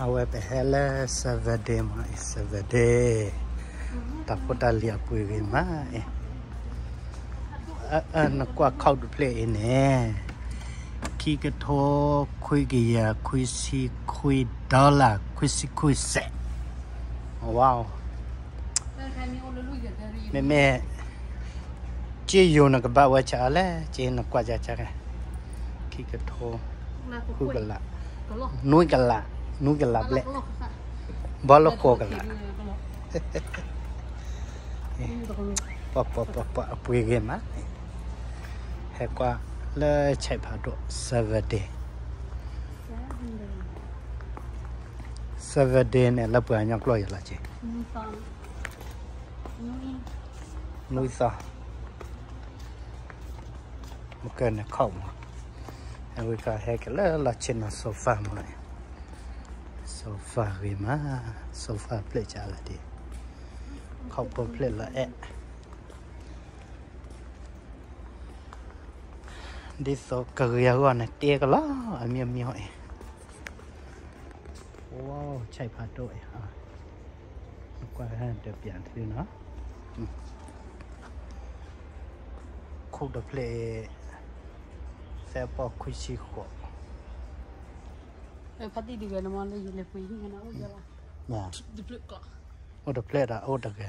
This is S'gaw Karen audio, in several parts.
အဝဲပဟဲလၢ Seven Day မး, Seven Day တၢ်ဖိတၢ်လံၤအပှ့ၤဂ့ၤမးအံၤ, နကွၢ်ခိၣ်တဖျၢၣ်အံၤန့ၣ် ခံကထိခွံကယၤခွံဆံခွံ dollar ခွံဆံခွံစဲး, ဝါ, မ့မ့ၢ် က့ယိၤနကဘၣ်ဝဲဆါလဲၣ်, က့နကွၢ်ကၢ်ကၢ်, ခံကထိ ဃုကလး, နွံကလး, နွံကလးဘျဲၣ်, ဘီလၢဃိးကလး, ပှၤပှၤပှၤပှၤအပှ့ၤဂ့ၤမး, ဟဲကွၢ်လၢဆဲးဖးဒိၣ် Seven Day, Seven Day န့ၣ် လၢပှၤကညီကျိာ်ယလီၤက့ၤ နွံသီ, မကၢန့ၣ်ခိၣ်မး, အဝဲကဟဲက့ၤလၢလီၢ်ဆ့ၣ်နီၤ sofa မး, sofa ဂ့ၤမး, sofa ဖျၢၣ်ကလးဒ်, ခိၣ်ဖိဖျၢၣ်လီၤအဲၣ် ဒ်သိးကဂ့ၤအဂီၢ်န့ၣ် တ့ကလီၤ အမံၤမံၤအံၤ, အိၣ်ဆဲးဖးဒိၣ်အံၤ, ကွၢ်ဒီးပျးသုနီၤ, ခိၣ်တဖျၢၣ်အံၤ သၢပီၢ်ခွံဆံဃိး, အိၣ်တဖျၢၣ်ဒီးအိၣ်တဂၤ,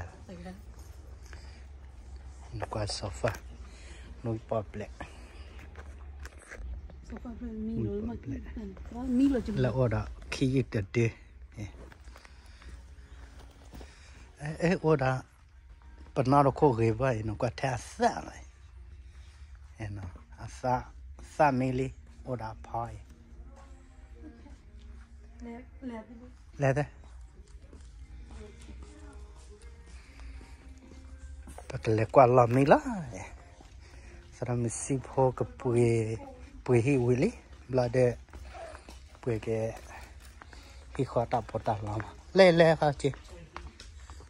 နကွၢ် sofa, နွံပီၢ်ဘျဲၣ်, နွံပီၢ်ဘျဲၣ်, လၢအိၣ်ဒီးခံယုၢ်တဒု, အဲ အိၣ်ဒီး ပနီၢ်တခိၣ်ဂ့ၤဘၣ်အံၤ နကွၢ်ထဲအသၣ်လီၤ, အသၣ်မံလံ အိၣ်ဒီးအဖီအံၤ, လဲၤသ့ ပကလဲၤကွၢ်လီၢ်မံလီၤ, သရၣ်မုၣ်စံဖိကပှ့ၤ, ပှ့ၤဟံၣ်ဝံၤလံ, ဘျီဒီး ပှ့ၤက့ၤ ဟံၣ်ဃီတၢ်ဖိတၢ်လံၤမး, လဲၤလဲၤဃီက့ၤ,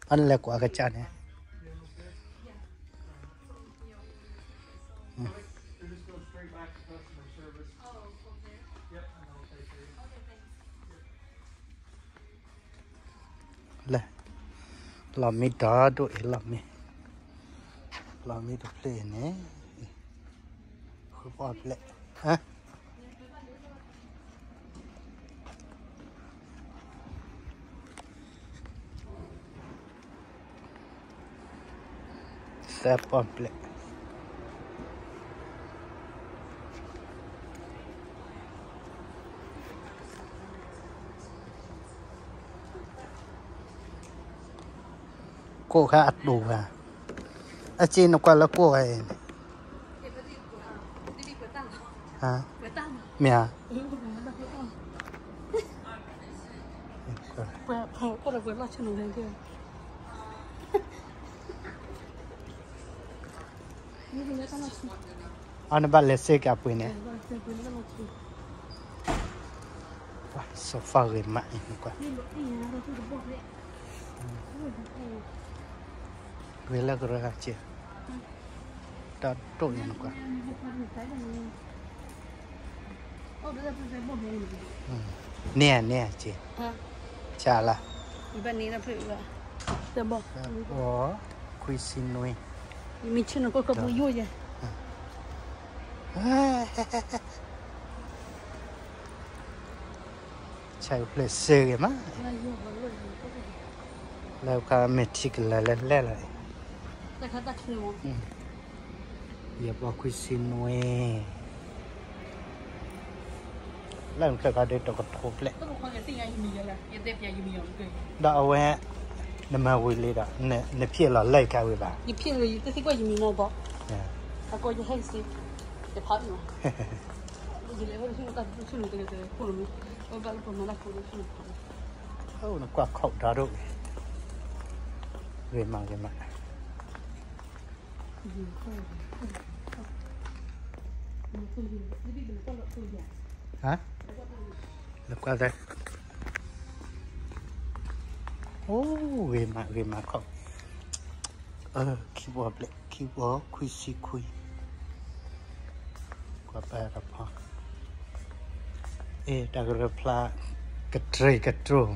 အန့ၣ်လဲၤကွၢ်ကစၢ်န့ၣ် လဲၤ, လီၤမံဒီဒိၣ်အံၤ လီၤမံ, လီၤမံတဖျၢၣ်အံၤန့ၣ်, ဃုပီၢ်ဘျဲၣ်, သၢပီၢ်ဘျဲၣ် ကိၣ်ခါအတူၢ်ဂၤ, အစ့နကွၢ်လၢကိၣ်ဂၤအံၤန့ၣ်, မ့ၢ်ဧါ, အနဘၣ်လဲၤစ့ၢ်ကီးပှ့ၤန့ၣ်, sofa ဂ့ၤမးအံၤနကွၢ်, ဂ့ၤလၢကရၢဂၤစ့ၢ်, တၢ်ဒိၣ်အံၤနကွၢ် န့ၢ်ဧါန့ၢ်ဧါက့, ဆါလၢ, ခွံဆံနွံ, မ့ၢ်ဆ့ၣ်နီၤကီၢ်ကီၢ်ပူၤယိၣ်ယဲ, ဆါကဖျၢၣ်စ့ၢ်ဂ့ၤမး, လၢကမ့ၢ်ထံကလၤလၢလဲၣ်လီၤ, ယပှၤခွံဆံနွံ, လၢနဖျၢၣ်ခါဒ်တကထိဖျၢၣ်, ဒီးအဝဲ နမၤဝံၤလံဒီး နဖျၢၣ်လီၤလၢယခါဝံၤဘၣ်, ယဖျၢၣ်လီၤ ယတသံကွၢ်ယမံၤနီၤဘီ, အကီယဟဲစ့, ယဖးအံၤနီၤ, နကွၢ်ခိၣ်ဒီဒိၣ်, ဂ့ၤမးဂ့ၤမး ဟါ, နကွၢ်သဲ, အိၣ်ဂ့ၤမးဂ့ၤမးခိၣ်, ခံပီၢ်ဘျဲၣ် ခံပီၢ်ခွံဆံခွံ, ကွၢ်ပာ်တၢ်ဖီ, အ့ တၢ်ကရၢဖျါ, ကတြၢၢ်ကတြိၢ်,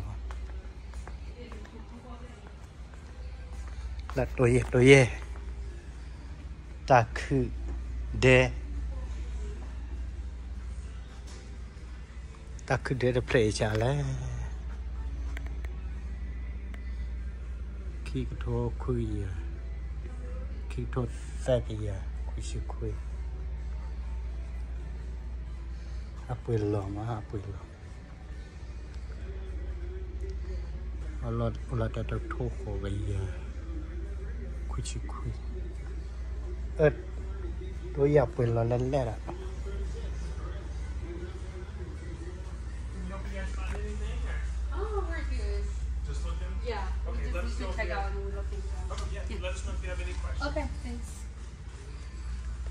လၢတိယဲၢ်တိယဲၢ်, တၢ်ခုၣ်ဒဲ, တၢ်ခုၣ်ဒဲတဖျၢၣ်အံၤကလဲၣ်, ခံကထိခွံကယၤ, ခံကထိသၢကယၤ, ခွံဆံခွံ, အပှ့ၤလီၤမး အပှ့ၤလီၤ. အိၣ်လီၤတၢ်တထိဃိးကယၤ, ခွံဆံခွံ, အၢ, တိယဲၢ်ပှ့ၤလီၤလၢလဲၣ်ဒီး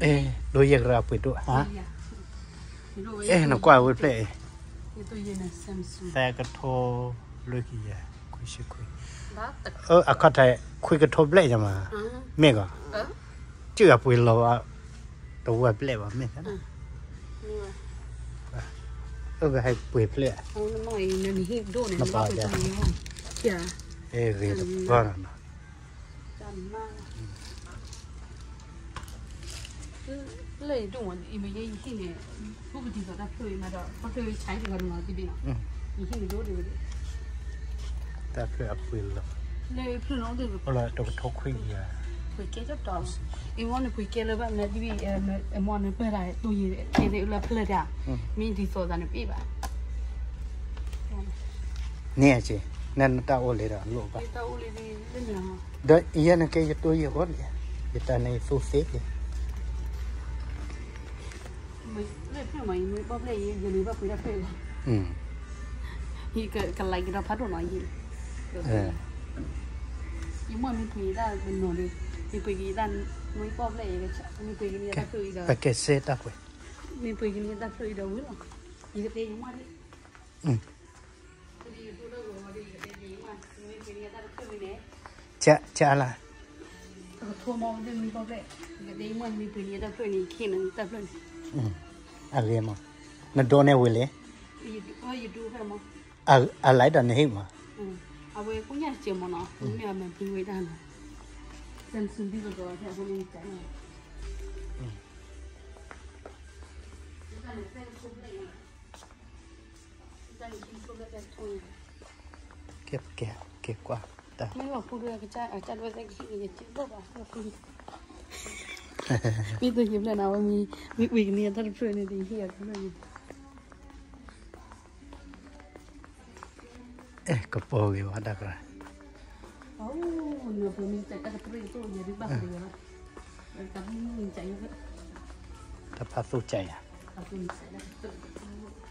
အဲ, ဒိယဲၢ်ကရၢအပှ့ၤဒိၣ်ဧါ, အဲ, နကွၢ်ဝဲဖျဲၣ်အံၤ, သၢကထိလွံၢ်ကယၤ, ခွံဆံခွံ, အခီၣ်ထံး ခွံကထိဘျဲၣ်ယမး, မ့ၢ်ဂီၤ, ကၢၢ်အပှ့ၤလီၤဘၣ်, တဝဲဘျဲၣ်ဘၣ်မ့ၢ်, အၢ ကဟဲပှ့ၤဖျဲၣ်, နပာ်, အဲ ဂ့ၤတပှၢ်နီၤနီၤ လၢယဒိၣ်မး အံၤမ့ၢ်ယဲယဟံၣ်န့ၣ်, ဖိကဒ်သိးတၢ်ဖျၢၣ်အံၤမးဒီး တၢ်ဖျၢၣ်ဆါတဂၤတမးတဘ့ၣ်နီၤ, ယဟံၣ်န့ၣ်ဒိၣ်ဒံးဝဲဒၣ်, တၢ်ဖျၢၣ်အပှ့ၤလီၤ, လၢဖျၢၣ်နီၤဒိၣ်, တကထိခွံကယၤ, ပှ့ၤကဲကတီၤ, အံၤမ့ၢ်န့ၣ်ပှ့ၤကဲလၢၤဘၣ်မနုၤဒ်, အမ့ၢ်နပၢၢ်တၢ်တိၢ်ယံၤ, ကဲသ့ၣ်အလၢဖျၢၣ်တၢ်, မ့ၢ်ဒ်သိးသးန့ၣ်ပ့ၢ်ဘၣ် န့ၣ်အက့, နတၢ်အိၣ်လၢဒီးလိၣ်ဘၣ်, ဒီးယဲန့ၣ်ကဲယတိၢ်ယံၤအိၣ်န့ၣ်, ယတၢ်န့ၣ်ယသူသ့က့ၤ, ကလံးကဒီးဖးဒိၣ်နီၤ, ယမ့ၢ်မ့ၢ်ပှ့ၤတၢ်တနီၤဒီး, မ့ၢ်ပှ့ၤက့ၤတၢ်, မ့ၢ်ပှ့ၤက့ၤတၢ်, ပကဲစ့တၢ်ပှ့ၤ, မ့ၢ်ပှ့ၤက့ၤတၢ်ဖျၢၣ်အံၤဒီးဝံၤလီၤ, ယကတဲယမ့ၢ် ကထိမ့ၢ်ဝဲဒ်မ့ၢ်ပှ့ၤန့ၣ်, တၢ်ဖျၢၣ်န့ၣ်, အဂ့ၤမး, နဒိးန့ၢ်ဝံၤလံ, အလဲဒီးနဟံၣ်မး, အဝဲကိညၢ်စဲးမးနီၤ, မ့ၢ်အမၤပှ့ၤဝဲဒၣ်နီၤ, ကဲ, ကဲကွၢ်, မ့ၢ်တဟ့ၣ်ဖျၢၣ်နၤဝဲမ့ၢ်, မ့ၢ်ပှ့ၤကန့ၢ်တၢ်တဖျၢၣ်န့ၣ် တဟ့ၣ်အဖျၢၣ်န့ၣ်, အဲ ကပီၤဂ့ၤဝဲတၢ်ကရၢ, တဖၣ်သူကယၤ, အဲ, စီၤ,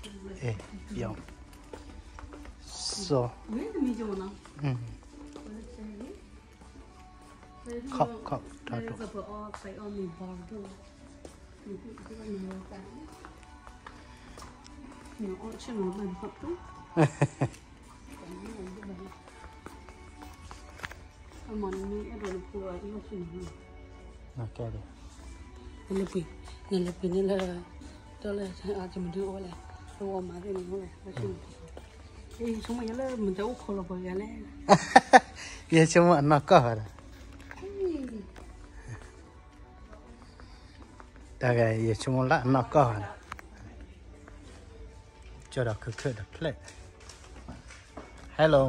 ခီၣ်ခီၣ်ထီၣ်ထီၣ်, နလဲၤပှ့ၤ, နလဲၤပှ့ၤန့ၣ်လၢ, တၢ်လၢအတမဒုအိၣ်လဲၣ်, လၢဝီမၤသ့ၣ်န့ၣ်အိၣ်လဲၣ်, ယဆိကမိၣ်ယလၢမတၤအိၣ်ခိးလီၤပှၤဂၤလဲၣ်, ယဆိကမိၣ်အနီၢ်ကီၢ်ဘၣ်ဒီး, တၢ်ဂၤယဆိကမိၣ်လၢအနီၢ်ကီၢ်ဘၣ်ဒီး, ကၠီဒီးခုခုတဖျၢၣ်, Hello,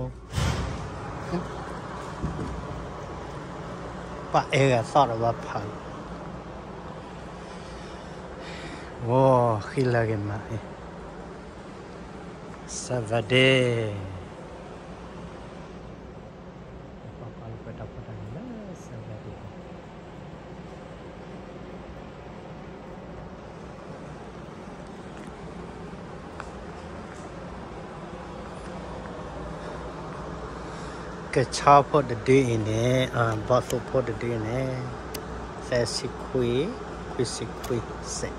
ပှၤအဲၣ်ဂၤသီၣ်ဒီးဘၣ်ဖး, အိ, ဃံလၤက့ၤမး, စးဝါဒ့, ပှၤကွၢ်လၢပတၢ်ဖိတၢ်လံၤလၢစးဝါဒ့ ကဆီဖိတဒုအံၤန့ၣ်, ဘီၣ်သိၣ်ဖိတဒုအံၤန့ၣ်, သၢဆံခွံ, ခွံဆံခွံစဲး,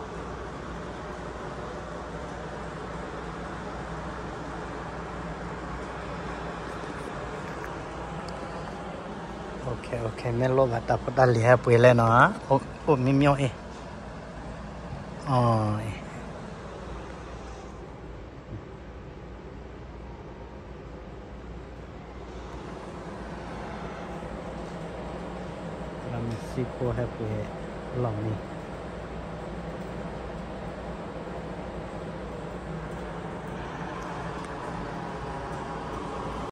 မ့ၢ်လိၣ်ဘၣ်တၢ်ဖိတၢ်လံၤဟဲပှ့ၤလဲၣ်နီၤ, အိၣ်မ့ၢ်မ့ၢ်အံၤ, အ မုၢ်ဆ့ၣ်ဖိဟဲပှဲၤလီၢ်မံၤ,